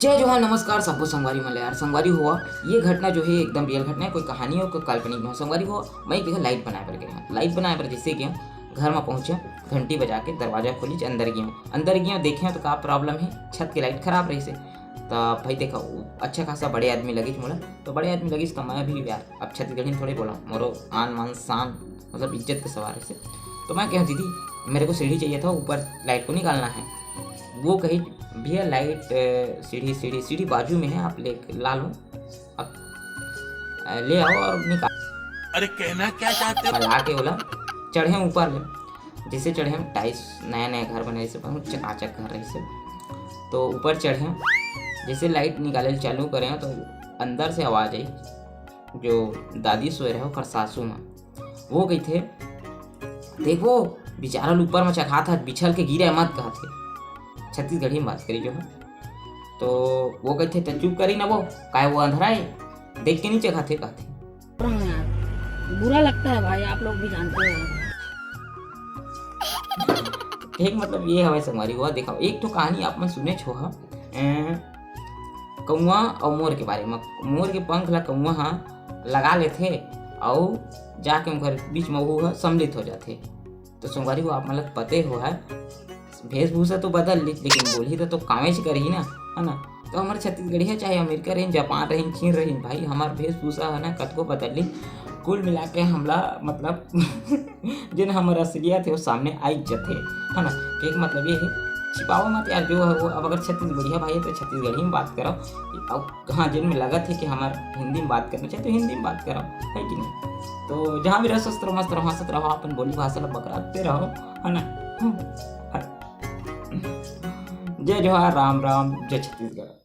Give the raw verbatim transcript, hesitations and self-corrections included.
जय जोहार, नमस्कार सबो संगवारी मन ल। यार संगवारी हो, ये घटना जो है एकदम रियल घटना है, कोई कहानी हो, कोई काल्पनिक नहीं हो। संगवारी हो, मैं कहे लाइट बनाए बर गए हूँ। लाइट बनाए बर जैसे गए हूँ, घर में पहुँचे, घंटी बजा के दरवाजा खोली, अंदर गए हूँ। अंदर गए हूँ, देखे हूँ तो का प्रॉब्लम है, छत की लाइट खराब रही से। तो भाई देखा, वो अच्छा खासा बड़े आदमी लगिस मोला, तो बड़े आदमी लगिस तो मैं भी यार, अब छत्तीसगढ़ी में थोड़े बोला, मोरो आन मान शान, मतलब इज्जत के सवाल है से। तो मैं कहा, दीदी, मेरे को सीढ़ी चाहिए था, ऊपर लाइट को निकालना है। वो कही, भैया लाइट, अ, सीढ़ी सीढ़ी सीढ़ी बाजू में है, आप ले ला लो, आप, अ, ले आओ और निकाल। अरे कहना क्या चाहते हो? मैं ला के बोला, चढ़े ऊपर ले। जैसे चढ़े हम, टाइल्स, नया नया घर बने से, बहुत चकाचक घर रही से। तो ऊपर चढ़े हम, जैसे लाइट निकाले चालू करे हैं तो अंदर से आवाज़ आई, जो दादी सोए रहे ओकर सासू माँ, वो कहिथे, "देखो, बेचारा ल ऊपर में चघात हत, बिछल के गिरे मत," कहत हे। छत्तीसगढ़ी में बात करी जो है। तो वो कहिथे, "तो चुप करी ना वो, काय वो अंधरा है, देख के नहीं चघात हे," कहथे। यार, बुरा लगता है भाई, आप लोग भी जानते हो। एक मतलब ये हवय संगवारी हो, देखा, एक ठो कहानी आप मन सुने हो, अ, कौआ अउ मोर के बारे में। मोर के पंख ला कौआ हा लगा लेथे अउ जाके ओकर बीच में वो ह सम्मिलित हो जाथे। तो संगवारी हो, आप मन ला पते हो है, वेशभूषा तो बदल ली, लेकिन बोली तो, तो कामेच करही ना, है ना? तो हमारे छत्तीसगढ़िया चाहे अमेरिका रही, जापान रही, चीन रही, भाई हमार वेशभूषा है ना, कतको बदल ली, कुल मिला के हमला मतलब जेन हमर असलियत है वो सामने आई जथे, है ना? कहे के मतलब ये है, छिपाओ मत यार, जो है वो। अब अगर छत्तीसगढ़िया भाई है तो छत्तीसगढ़ी में बात करो। अब हाँ, जिनमें लगत है कि हमार हिंदी में बात करना चाहिए तो हिंदी में बात करो, है कि नहीं? तो जहाँ भी रहो स्वस्थ रहो, मस्त रहो, हंसत रहो, अपन बोली भाषा ला बकराते रहो, है ना? हम्म, है। जय जोहार, राम राम, जय छत्तीसगढ़।